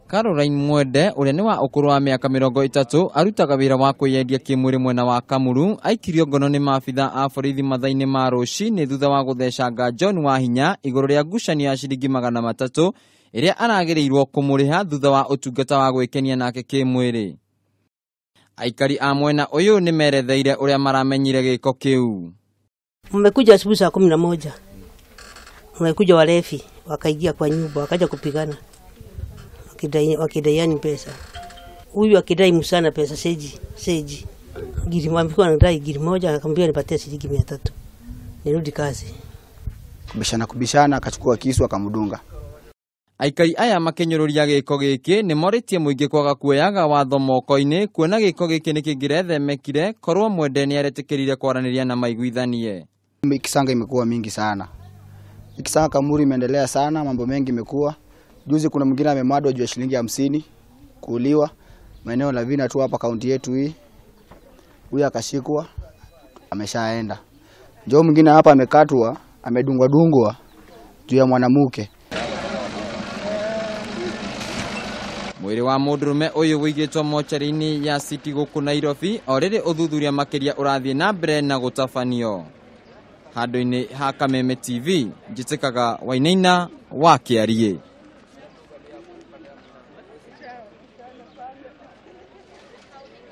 Caroline Mwende ũrĩa nĩ wa ũkũrũ wa mĩaka 30 arutaga wĩra wa kwĩyendia kĩmwĩrĩ mwena wa Kamuru aikirio ngono nĩ maabitha a borithi mathaa-inĩ ma rũcinĩ thutha wa gũthecanga John Wahinya igũrũ rĩa ngucanio ya ciringi 300 ĩrĩa aragĩrĩirwo kũmũrĩha thutha wa ũtungata wa gwĩkenia nake kĩmwĩrĩ. Aikari a mwena ũyũ nĩ meretheire ũrĩa maramenyire gĩko kĩu. Mmekuja asubuhi saa 11. Wamekuja walevi wakaingia kwa nyumba wakaja kupigana. Wakidaiani pesa. Huyu akidai msana pesa seji. Giri mwambia anadai giri moja, akamwambia nipatie shilingi 300. Nirudi kazi. Kubishana akachukua kisu akamdunga. Aikari aya makinyũrũria gĩko gĩkĩ nĩ morĩtie mũingĩ kwaga kuoyaga watho moko-inĩ kuona gĩko gĩkĩ nĩ kĩngĩrethemekire korwo Mwende nĩ aretĩkĩrire kwaranĩria na maiguithanie. Kisanga imekuwa mingi sana. Kisanga Kamuru imeendelea sana, mambo mengi imekuwa. Juzi kuna mwingine amemadwa juu ya shilingi 50 kuuliwa maeneo la Vina tu hapa kaunti yetu hii. Huyu akashikwa ameshaenda. Njoo mwingine hapa amekatwa, amedungwa dungwa juu ya mwanamke. Mwĩrĩ wa mũndũrũme ũyũ wĩigĩtwo mocarĩ-inĩ ya City gũkũ Nairobi o rĩrĩ ũthuthuria makĩria ũrathiĩ na mbere na gũtabanio. Handũ-inĩ ha Kameme TV njĩtĩkaga Wainaina wa Kĩariĩ.